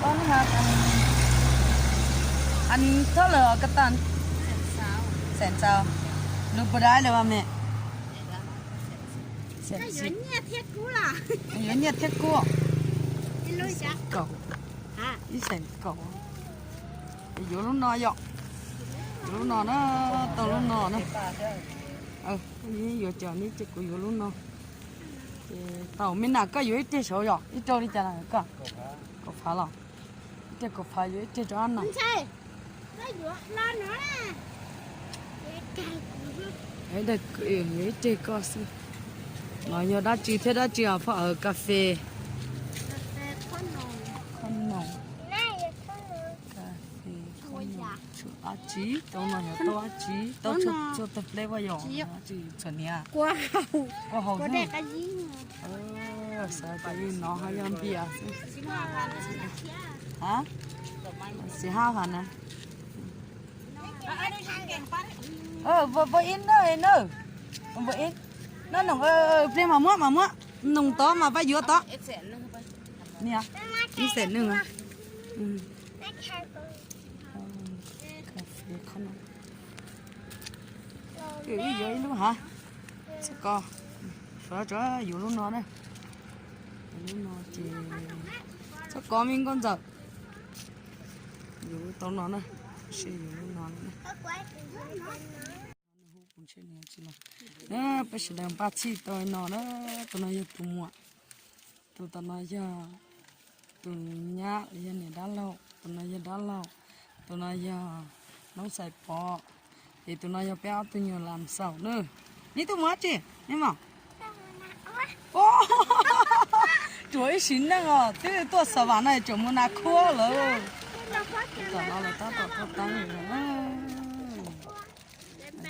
Anh, anh thoát lượt ở Qatar. Xẹn sao? Lượt bờ đáy lượt mà mẹ. Xẹn xịt. Yuav nyiaj thiab kub. Ib xẹn kaum. Ib xẹn kaum. Yuav lub no yom. Yuav lub no na, tau lub no na. Yuav cov neb ces kuv yuav lub no. Ces tau, me nas koj yuav ib teg saud yom, ib rau li cas na koj? Kaum phav los? Ib teg kaum phav yuav ib teg rau ab nas. Yuav ib teg koj xwb. No yog dab tsi thiab dab tsi os phauj? Aws, kas fes. Qhob noom. Kas fes, qhob noom, tshuav dab tsi? Tau no yog tau dab tsi? Tau tshuav tag pleb ua yog dab tsi? Txhuam hniav, kua haus xwb. Xav tias li no ho yog npias xwb. Xim hab hav na. Npua ib na, npua ib na, noog pliag mas muab mas muab, noog tod mas pab yuav tod. Ib xeem neeg. Wb yuav ib lub hav, txhob kov, yuav lub no na. Yuav lub no ces txhob kov me nkauj ntxawm. Yuav tau no na, seb yuav lub no na. Peb sawv daws npaj txhij tau no na. Tus no yog tus muam, tus tom no yog tus nyab los yog niam dab laug, tus no yog dab laug, tus no yog noob Xais Pov, es tus no yog peb ob tug nyuag lam xaum na. Neb tuaj mus dab tsi, neb mom? Tsuas ib sim neej os, twb tuaj xa vam no tsuas mus nas khuab lawm. Tom no lawv tab tom tuaj teeb lawm.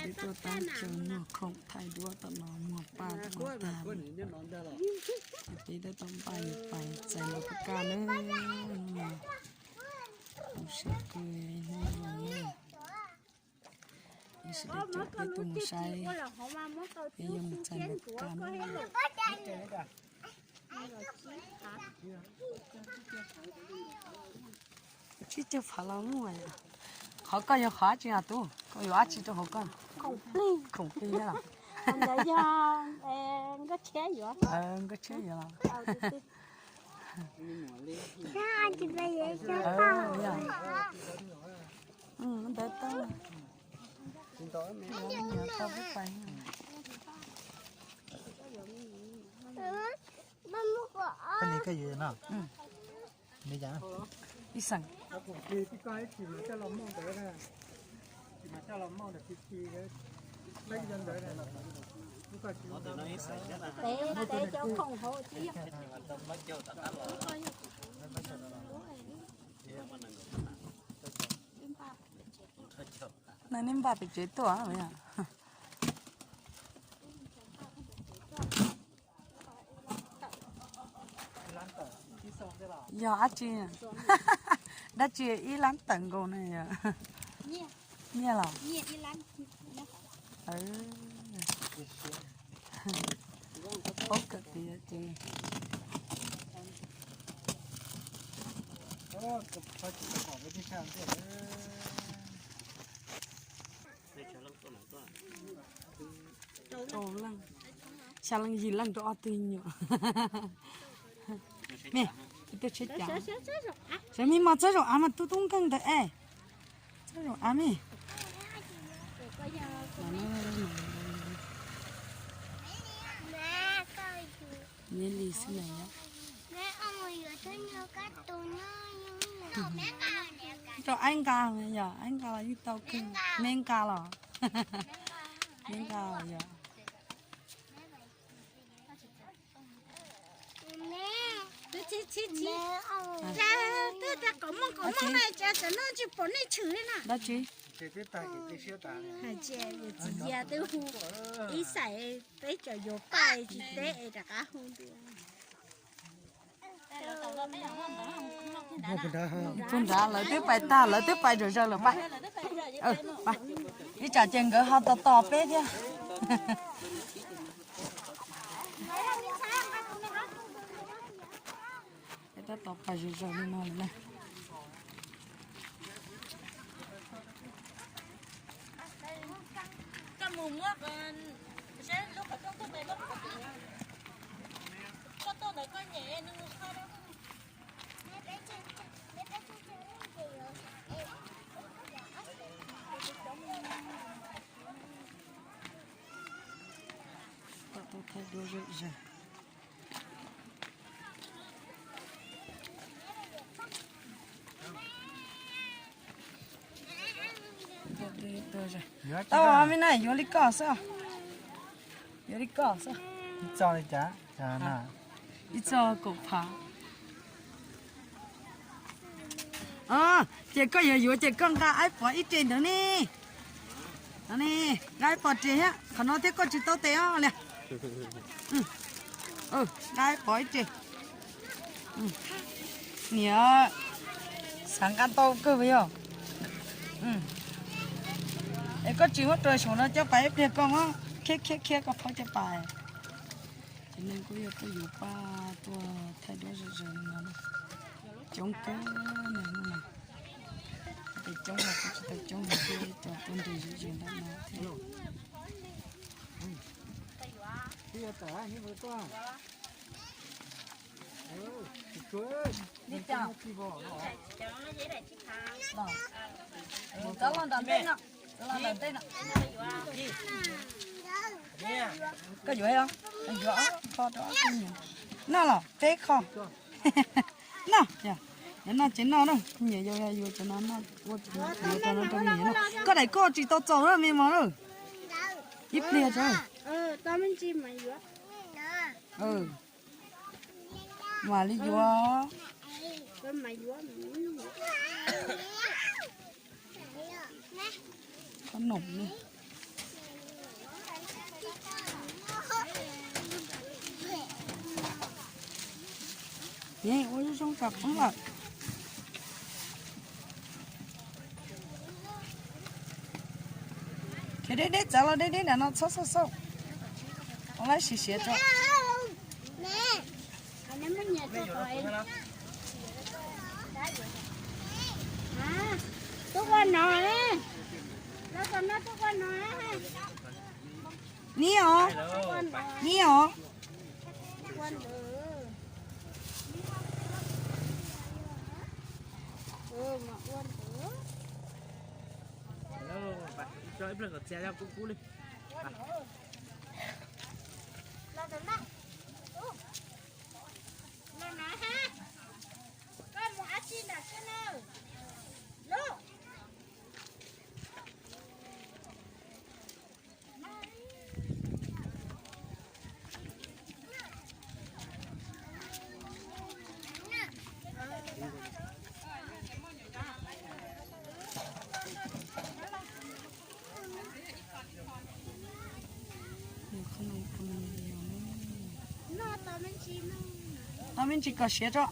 Twb tuaj teeb tsev muag khoom thaij duab tom no muag paj muag tag. Peb tab tom npaj yuav pais txais los pab kaj na. Zoo siab kawg hnub no na. Sawv daws caum peb tuaj mus saib, peb yuav mus txais los pab kaj na. Tsib caug phav los muaj. Qhov koj yog qhov dab tsi na tub? Koj yuav dab tsi rau hauv koj? Khoom plig los? Nkauj tshiab yuav los? Ntawd tau. Ib xeem. Neb npaj pem tsev tuaj. Yog dab tsi? Dab tsi ib lab tawm nkaus na yog? Nyiaj los? Paub kawm tias ces xya leej yim leej rau ob tug nyuam. Me, tuaj tsheb cav. Sawv me mos txob zaum av mas tub tub nkeeg ntawd es. Txob zaum av me. Neb li xwb na yom. Rau aib nqa yom, aib nqa los yeej tau kawg. Neb nqa los? Neb nqa los yom. Dab tsi? Hais tias txiv yas twb hu ib xais peb cov yuav paj tsis teb es rov qab hu ntiag. Puag nrad lawv twb pais tag, lawv twb pais zom zaws lawm pab. Ib tsam ces nkawd ho tos tos peb thiab. Peb tab tom pais zom zaws li no lawm na. Tau thaij duab zom zaws. Tau, me na, yuav li koj xwb. Yuav li koj xwb. Ib txoj li cas? Ib txoj kaum phav. Ces koj yuav yuav ces koj nqa aib pov ib re ntawd ne. Nqa aib pov re thiab, qhov no thiab koj tsis tau tes os li. Nqa aib pov ib re. Niam, xav nqa tau kawg yog. Es koj tsis muab rau saum no coj pais ib pliag koj muab khiav khiav khiav koj phob coj pais. Ces neeg kuj yog tuaj yuav paj tuaj thaij duab zom zaws li no, coob kawg na. Tes coob los kuj tsis tau coob heev thiab, cov tuaj nres zom zaws ntawm no thiab. Koj yuav, yuav kho rau noj los peb kho. Noj, noj ces noj na, nyiam yuav yuav cov no noj, ua cov no yuav rau no rau nyiam noj. Koj daim koj tsis tau txaus na me mos na. Ib pliag tso. Mam li yuav. Koj nom ne. Ua zoo zoo tsam qoob lawm. Khiav deb deb, txav los deb deb nram no txhob xauj xauj. Ua laib siav siav tso. Tub ua no, los tom no tub ua no. Ni os, ni os. Tau me ntsis kom siav tso.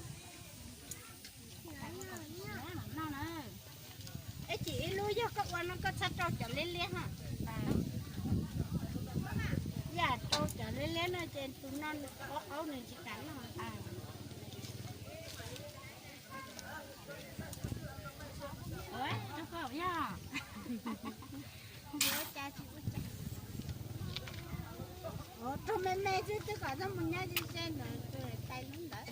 Ib chim ib lub yog koj ua no koj txhob rau cov liab liab ha. Yam rau cov liab liab no ces tus no nws qaub qaub nws tsis kam noj. Rau koj yog. Rau me me xwb twb kom txhob mus nyob ze ze ntawd tais lub ntawd.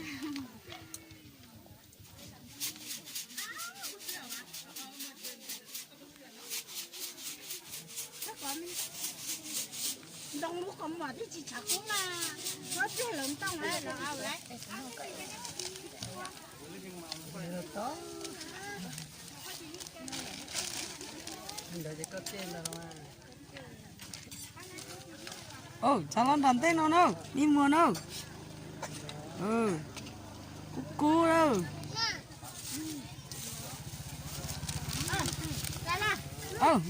Ntoo lub qhov muag twb tsis tshav kub mas, muab tsiag lawv ntoo lawm los au lawm. Txav los nram ntej no na, me muag na. Kub kub lawm.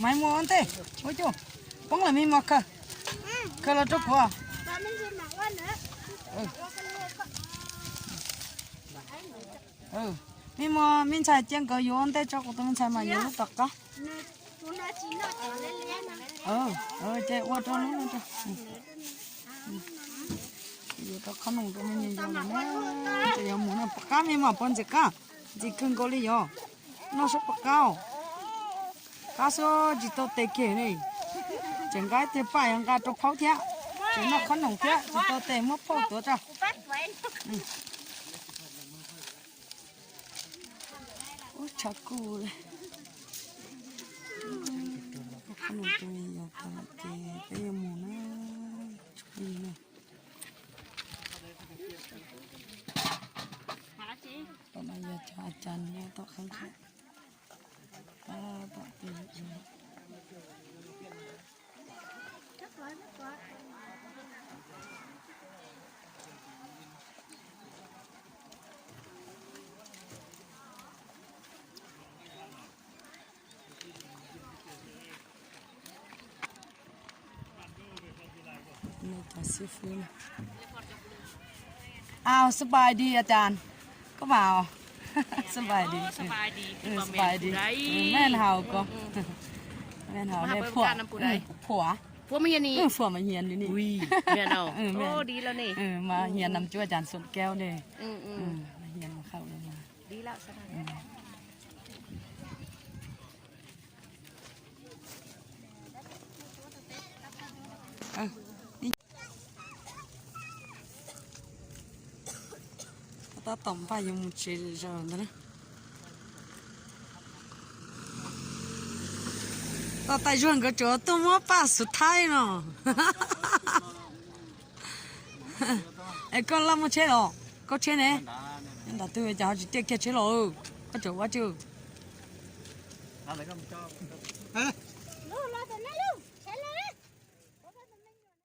Mas muag ua ntej, ua cuj, poob lawm me muag khaws, khaws los rau kuv. Me muag me ntxhais cia nkawd yuav ua ntej tso, kuv tus me ntxhais mas yuav lub tom qab. Ces ua rau lub no, yuav rau qhob noom rau me nyuam yaus no na. Ces yuav mus no pom qab me mas pog ntxim qab, ntxim kawg nkaus li yog. Noj sab pom qab, qab xwb tsis tau tes kiag ne. Tseem nqa ib teg paj, yog nqa rau phaub thiab. Tseem noj khob noom thiab, tsis tau tes muab phauj tuav tso. Ub, tshav kuj li. Khob noom tus me nyuam tas lawm ces peb yuav mus na. Tom no yog cov a cas nyob tom qab ntshe. Tab tom pib. Cov xib fwb na. อ้าว สบายดีอาจารย์ ก็มาอ๋อ สบายดี สบายดี สบายดี แม่นเฮาก็ แม่นเฮา แม่ผัว ผัว ผัวมาเฮียนนี่ ผัวมาเฮียนอยู่นี่ แม่นเฮา มาเฮียนนำจุอาจารย์สวนแก้วเด้ มาเฮียนมาเข้าแล้วมา Tab tom npaj yuav mus tsev zaws ntawd na. Tos tais zuag nkawd tseem tuaj muab paj xuv thaib no. Es koj laj muaj tsheb los? Koj tsheb ne? Nram twg cas ho tsis tiaj kiag tsheb los? Koj tseem ua tsi?